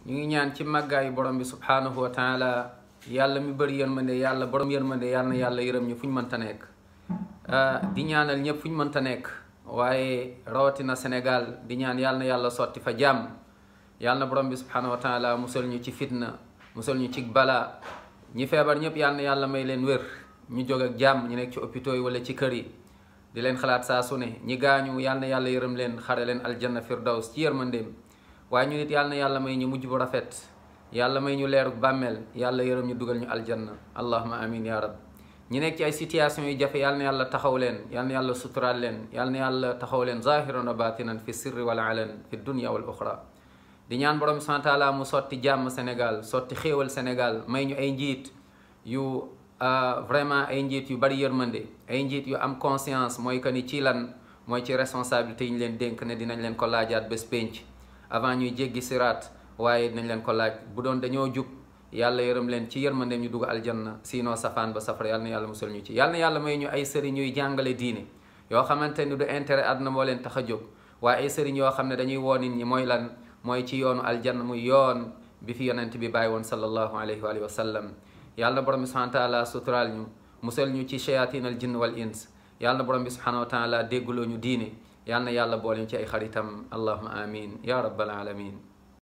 ñu ngi ñaan ci màggaayu borom bi subhanahu wa taala yàlla mi bëri yërmande yàlla borom yërmande yàlla na yàlla yërëm ñu fu ñu mënta nekk di ñaanal ñëpp fu ñu mënta nekk waaye rawatina Sénégal di ñaan yàlla na yàlla sotti fa jàmm yàlla na borom bi subhanahu wa taala musal ñu ci fitna musal ñu ci balaa ñi feebar ñëpp yàlla na yàlla may leen wér ñu jóg ak jàmm ñu nekk ci hôpitaux yi wala ci kër yi di leen xalaat saa su ne ñi gaañu yàlla na yàlla yërëm leen xare leen aljanna firdaws ci yërmandeem waaye ñu nit yàlla na yàlla may ñu mujj bu rafet yàlla may ñu leeruk bàmmeel yàlla yërëm ñu dugal ñu aljanna allahuma amin ya rab ñi nekk ci ay situation yu jafe yàlla na yàlla taxaw leen yàlla na yàlla suturaal leen yàlla na yàlla taxaw leen zahiran wa batinan fi sirri wal alan fi dunya wal uxra di ñaan borom subhanahu wa taala mu sotti jàmm Sénégal sotti xéewal Sénégal may ñu ay njiit yu vraiment ay njiit yu bari yërmande ay njiit yu am conscience mooy que ni ci lan mooy ci responsabilité yi ñu leen dénk ne dinañ leen ko laajaat bés pénc avant ñuy jéggi siraat waaye dinañ leen ko laaj bu doon dañoo jub yàlla yërëm leen ci yërmande ñu dugg aljanna sinon safaan ba safara yàlla na yàlla musal ñu ci yàlla na yàlla may ñu ay sëriñ ñuy jàngale diine yoo xamante ni du intérêt àdduna moo leen tax a jóg waaye ay sëriñ yoo xam ne dañuy woo nit ñi mooy lan mooy ci yoonu aljanna muy yoon bi fi yonent bi bàyyi woon sallallahu alayhi wa sallam yàlla borom bi subhanahu wa taala suturaal ñu musal ñu ci shayatin al jinn wal ins yàlla borom bi subhanahu wa taala dégguloo ñu diine yàlla na yàlla boole ñu ci ay xaritam allahuma amin ya rabbal alamin